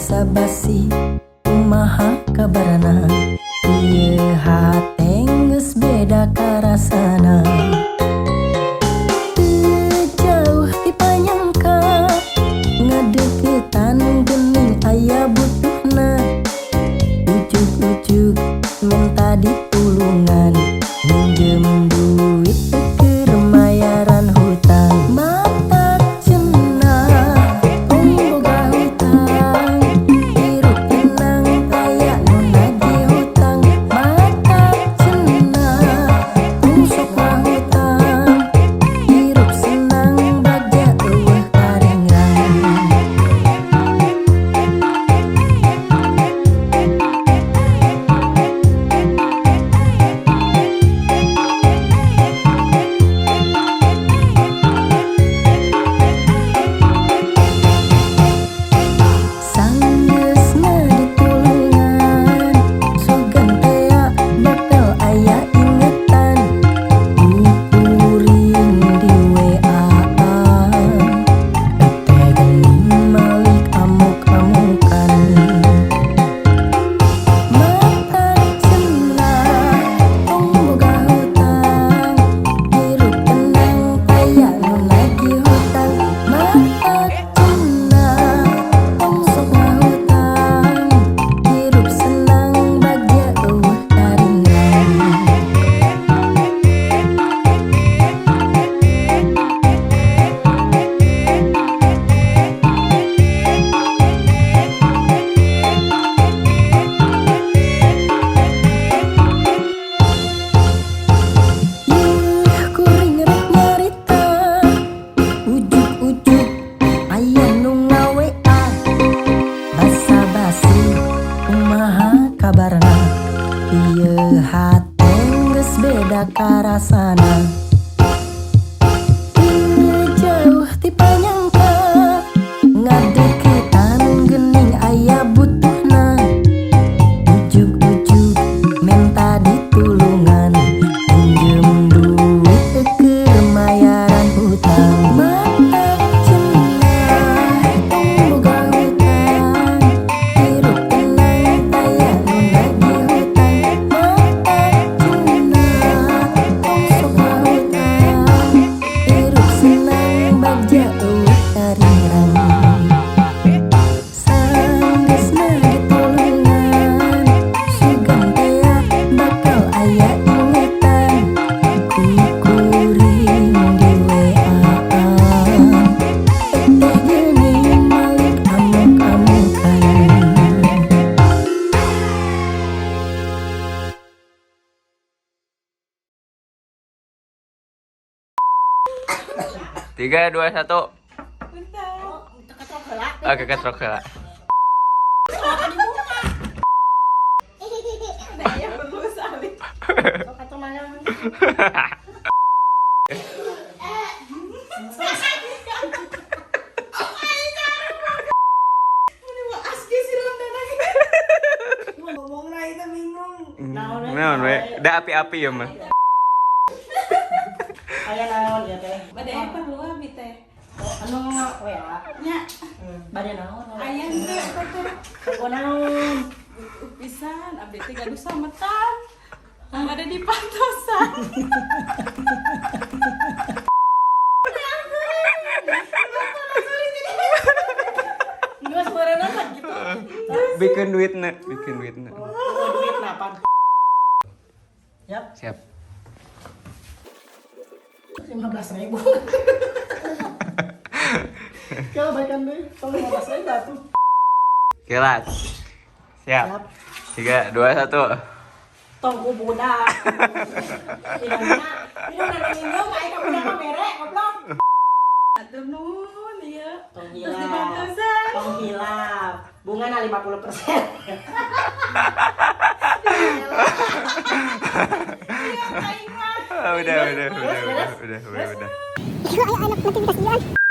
Basa-basi kumaha kabarna? Ieu hate geus beda karasana. Teu jauh ti panyangka, ngadeukeutan geuning aya butuhna. Ujug-ujug menta ditulungan, minjem duit keur mayaran hutang. Matak cenah tong boga hutang, hirup tenang taya nu nagih hutang. Matak cenah tong sok ngahutang, hirup senang bagja euweuh karingrang. Sanggeusna ditulungan, sugan tea bakal aya ingetan. Ku kuring di WA-an, teh geuning malik amuk-amukan. Matak cenah tong boga hutang, hirup tenang taya nu nagih hutang. Matak cenah tong sok ngahutang, hirup senang bagja euweuh karingrang. Yuh, kuring rek nyarita, ujug-ujug aya nu nga-WA. Basa-basi kumaha kabarna? Ieu hate geus beda karasana. Teu jauh ti panyangka, ngadeukeutan geuning aya butuhna. Ujug-ujug menta ditulungan, minjem duit keur mayaran hutang. Matak cenah tong boga hutang, hirup tenang taya nu nagih hutang. Matak cenah tong sok ngahutang, hirup senang bagja euweuh karingrang. Sanggeusna ditulungan, sugan tea bakal aya ingetan. Ku kuring di WA-an, teh geuning malik amuk-amukan. Tiga, dua, satu. Oke, ketrok heula. Naon we? Da api-api ya mah. Aya naon ya teh? Bade perlu abi teh. Anu WA. Nya, Bade naon? Aya henteu eta teh. Toko naon? Pisan abdi teh gaduh sametan. Bade dipantosan. Geus meureunna mah gitu. Bikin duitna, bikin duitna. Oh, duit napan? Yap, Siap. 15.000. Kalau baikan deh, kalau 15.000 atuh. Kelas. Siap. Siap. Tiga, dua, satu. Tong ku budak. Hidungna, hidungna nu minum aya ka budak mah mere goblok. Atur nuhun ieu. Tong Terus hilap. dipantosan. Tong hilap. Bungana 50%. Aing mah. Ah, udah, udah, udah, udah, udah, udah, udah. Ayo anak nanti dikasih.